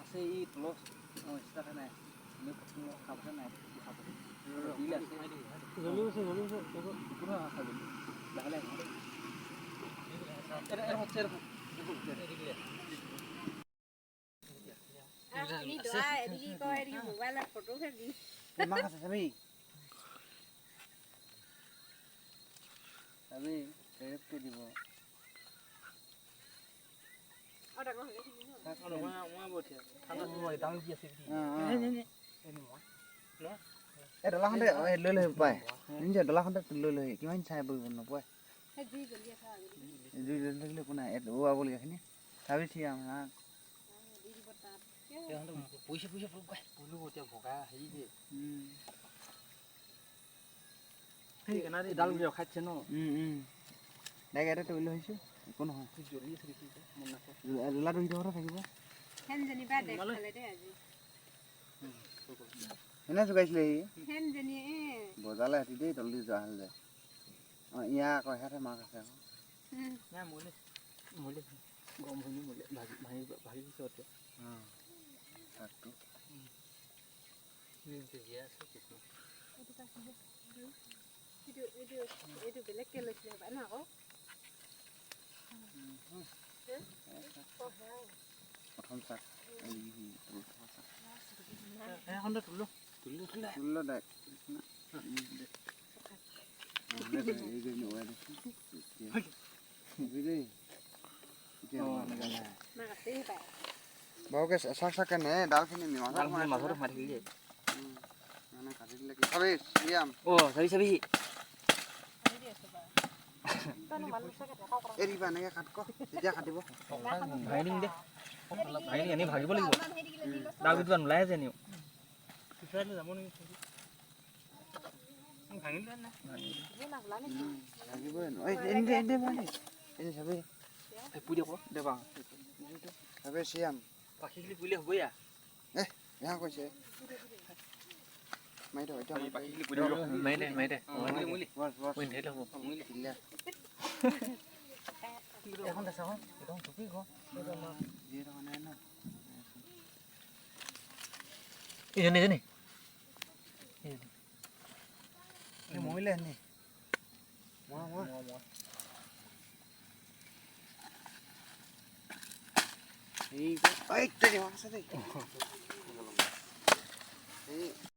আছে এই তলত নাই। নাই। লাহে লাহে। মাছ আছে, চাবি চাবি, ৰেপকে দিব। এই ডলাখনতে লৈ লৈ পায় নিজে, ডলাখনতে লৈ লৈ কিমান চাই বহিব নোপোৱাই। জুই জ্বলি থাকিলে একো নাই। ওৱাবলগীয়াখিনি চাবি চিয়াম। পইচা পইচা এতিয়া ভগা হেৰি যে ডাল ৰখাইছে ন। ডাইৰেক্ট এটা তৰি লৈ আহিছোঁ, একো নহয়। জ্বলি আছে দেখি মন নাছে। জ্বলাটো ভিতৰতে থাকিব। এনে জোকাইছিলে সি বজালে ৰাতি দেই, তলদি যোৱা হ'ল যে। অঁ, ইয়াৰ আকৌ ইয়াতে মাছ আছে আকৌ। নাই, মৰিলে মৰিলে, গৰম ভৰি মৰিলে, ভাগি ভাঙি ভাগি দিছে এতিয়া। অঁ, শাকটো জীয়াই আছে কৃষ্ণ। এইটো বেলেগকে লৈছিলে ন আকৌ। প্ৰথম চাক। সেইখনতে তুলিলো তুলিলো তুলিলো। তুলিলো ডাইৰেক্ট। বাৰুকে চাক চাকে নে ডালখিনি মাজত মাজত সোমাই থাকিলি। মানে কাটি দিলে কি চাবি চিয়াম। অ' চাবি চাবি। এৰিবা, এনেকৈ কাট ক, তেতিয়া কাটিব। ভাঙি দিম দে, ভাঙি দিম। এনেই ভাগিব লাগিব, ডাল গুটিবা নোলাই যে এনেও। যাব নেকি? ভাঙি নাই। ভাগিবই। এনে চাবি। পুৰি দিয়ক দে বা। চাবি চিয়াম। পাখিখিনি পুৰিলে হ'বই। এ বেয়া কৈছে, মাৰি দে এতিয়া। মাৰি দে, মাৰি দে। বছ বছ। মৰিলে। এখন আছে, এখন টুপি ক। নাই ন। এজনী এজনী। মৰিলে নি? মই মই এই এই আছে দেই। এই